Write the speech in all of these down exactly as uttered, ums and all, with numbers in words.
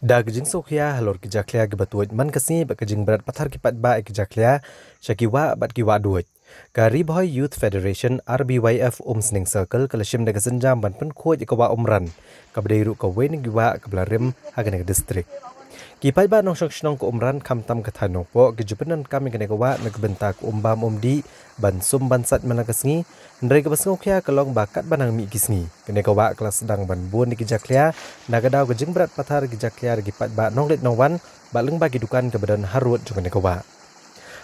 Da ka jingsngewkhia halor ki jakhlia kiba tuid man ka sngi bad ka jingbret pathar ki paidbah ïa ki jakhlia sha ki wah bad ki wahduid, ka Ri Bhoi Youth Federation, R B Y F, Umsning Circle ka la shim da ka sienjam ban pynkhuid ïa ka wah Umran, kaba dei ruh kawei na ki wah kaba la rim ha kane ka district. Ki paidbah nongshong shnong ka Umran, khamtam ka thaiñ Nongpoh, ki ju pyndonkam ïa kane ka wah na ka bynta ka um bam um dih, ban sum ban sait man la ka sngi. Hynrei kaba sngewkhia ka long ba katba nang mih ki sngi, kane ka wah ka la sdang ban bun ïa ki jakhlia, na ka daw ka jingbret pathar ki jakhlia da ki paidbah nongleit nongwan bad lyngba ki dukan kiba don harud jong kane ka wah.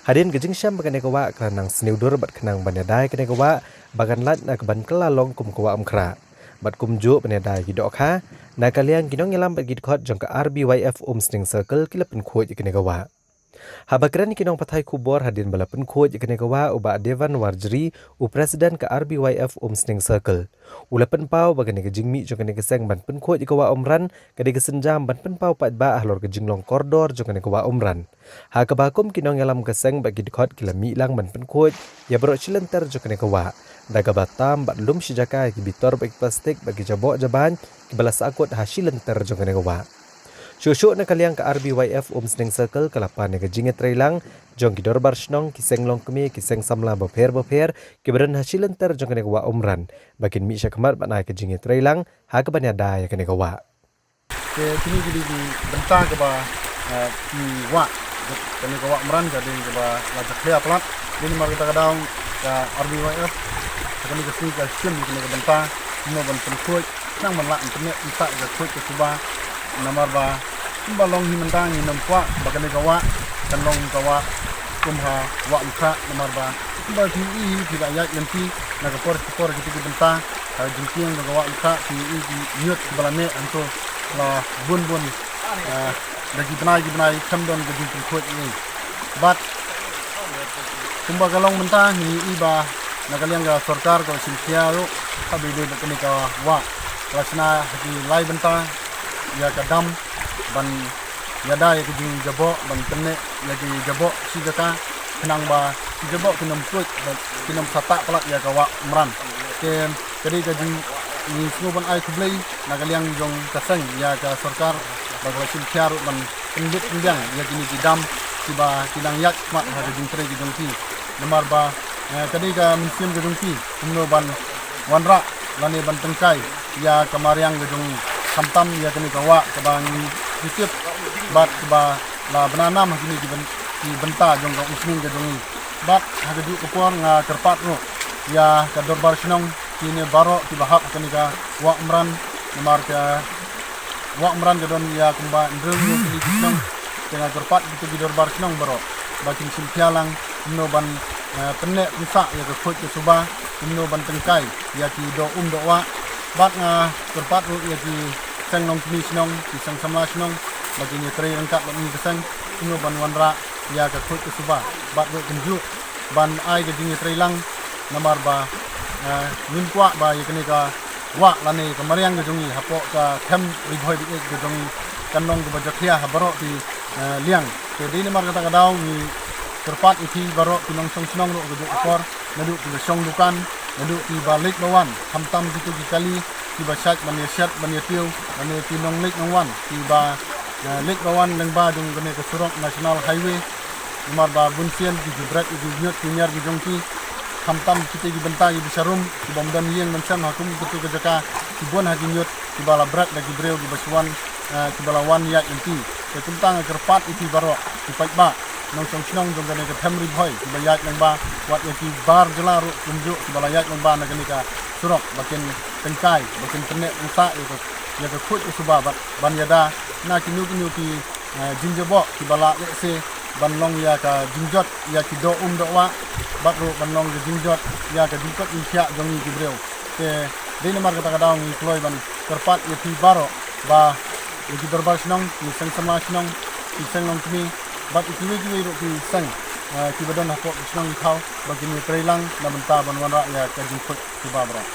Hadien ka jingshem ba kane ka wah ka la nang sniew dur bad khnang ban ïada ïa kane ka wah ba kan lait na ka ban kylla long kum ka wah Umkhrah, bad kumjuh ban ïada ïa ki dohkha, na ka liang ki nongïalam bad ki dkhot jong ka R B Y F Umsning Circle ki la pynkhuid ïa kane ka wah. Haba kren ïa ki nongpathai khubor hadien ba la pynkhuid ïa kane ka wah, u Bah Devan Warjri, u President ka R B Y F Umsning Circle, u la pynpaw ba kane ka jingmih jong kane ka seng ban pynkhuid ïa ka wah Umran ka dei ka sienjam ban pynpaw paidbah halor ka jinglong kordor jong kane ka wah Umran. Ha kaba kum ki nongïalam ka seng bad ki dkhot ki la mih lang ban pynkhuid ïa baroh shi lynter jong kane ka wah, da kaba tam bad lum shi jaka ïa ki bitor bad ki plastik bad ki jaboh jabain kiba la sahkut ha shi lynter jong kane ka wah. Shuh shuh na ka liang ka R B Y F Umsning Circle ka la pan ïa ka jingïatreilang jong ki dorbar shnong, ki seng longkmie, ki seng samla bapher bapher kiba don ha shi lynter jong kane ka wah Umran, ba kin mih shakhmat ban ai ka jingïatreilang ha kaban ïada ïa kane ka wah. Te kine ki dei ki bynta kaba, eh, ki wah, kane ka wah Umran ka dei kaba la jakhlia palat. Dei namar kata ka daw ka R B Y F ha kane ka sngi ka shim kane ka bynta, kumno ban pynkhuid, khnang ban lah ban pynneh pynsah ïa ka khuid ka suba. Namar ba kumba long hi mynta ngim kwah ba kane ka wah kan long ka wah kum ha wah Umkhrah, namar ba kumba phi ïohi, phi la ïaid lynti na ka por ka por kita ki bynta, ha jingkieng jong ka wah Umkhrah phi ïohi ki ñiut kiba la neh hangto la bun bun, eh, da ki bnai ki bnai kam don ka jingpynkhuid ei ei. Bad kumba ka long mynta ngi ïohi ba na ka liang ka sorkar ka la shim khia ruh, haba ïadei bad kane ka wah, ka la shna ha ki lai bynta ïa ka dam ban ïada ïa ki jingjaboh, ban pynneh ïa ki jaboh shi jaka, khnang ba ki jaboh kin ym tuid, kin ym sah tah palat ïa ka wah Umran. Te ka dei ka jing, ngi sngewbha ban ai khublei na ka liang jong ka seng ïa ka sorkar ba ka la shim khia ruh ban pynbit pynbiang ïa kine ki dam kiba ki nang ïaid khmat ha ka jingtrei ka jong ki. Namar ba, eh, ka dei ka mynsiem ka jong ki kumno ban wanrah lane ban tyngkai ïa ka mariang ka jong ngi, khamtam ïa kane ka wah kaba ngi tip bad kaba la bna nam ha kine ki byn-, ki bynta jong ka umsning ka jong ngi. Bad ha kajuh ka por nga kyrpad ruh ïa ka dorbar shnong kine baroh kiba hap ha kane ka wah Umran, namar ka wah Umran ka don ïa kumba hynriew ngut tylli ki shnong. Te nga kyrpad kita ki dorbar shnong baroh ba kin shim khia lang kumno ban, eh, pynneh pynsah ïa ka khuid ka suba, kumno ban tyngkai ïa ki doh um doh wah. Bad nga kyrpad ruh ïa ki seng longkmie shnong, ki seng samla shnong ba kin ïatrei ryngkat bad ngi ka seng kumno ban wanrah ïa ka khuid ka suba. Bad ruh kumjuh ban ai ka jingïatreilang, namar ba, eh, ngim kwah ba ïa kane ka wah lane ka mariang ka jong ngi hapoh ka them Ri Bhoi District ka jong ngi kan long kaba jakhlia ha baroh ki, eh, liang. Te dei namar kata ka daw ngi kyrpad ïa phi baroh ki nongshong shnong ruh ha kajuh ka por, naduh kiba shong dukan, naduh kiba leit ba wan, khamtam kito ki kali kiba shait ban ïashet ban ïatiew, lane ki nongleit nongwan kiba, eh, leit ba wan lyngba jong kane ka surok National Highway. Namar ba bun sien ki ju bret ïa ki ñiut ki ñiar ki jong ki, khamtam kita ki bynta kiba sharum, ki bym don ïing mynsiem ha kum kito ki jaka, ki bun ha ki ñiut kiba la bret da ki briew kiba shu wan, eh, kiba la wan ïaid lynti. Te kumta nga kyrpad ïa phi baroh ki paidbah nongshong shnong jong kane ka them Ri Bhoi kiba ïaid lyngba, wat ïa ki bar jylla ruh kumjuh kiba la ïaid lyngba na kane ka surok ba kin tyngkai, ba kin pynneh pynsah ïa ka, ïa ka khuid ka suba bad ban ïada na kino kino ki, eh, jingjaboh kiba lah lehse ban long ïa ka jingjot ïa ki doh um doh wah, bad ruh ban long ka jingjot ïa ka jingkot jingkhiah jong ngi ki briew. Te dei namar kata ka daw ngi kloi ban kyrpad ïa phi baroh ba ïa ki dorbar shnong, ki seng samla shnong, ki seng longkmie bad ïa kiwei kiwei ruh ki seng, eh, kiba don hapoh ki shnong ki thaw ba kin ïatreilang na bynta ban wanrah ïa ka jingkhuid suba baroh.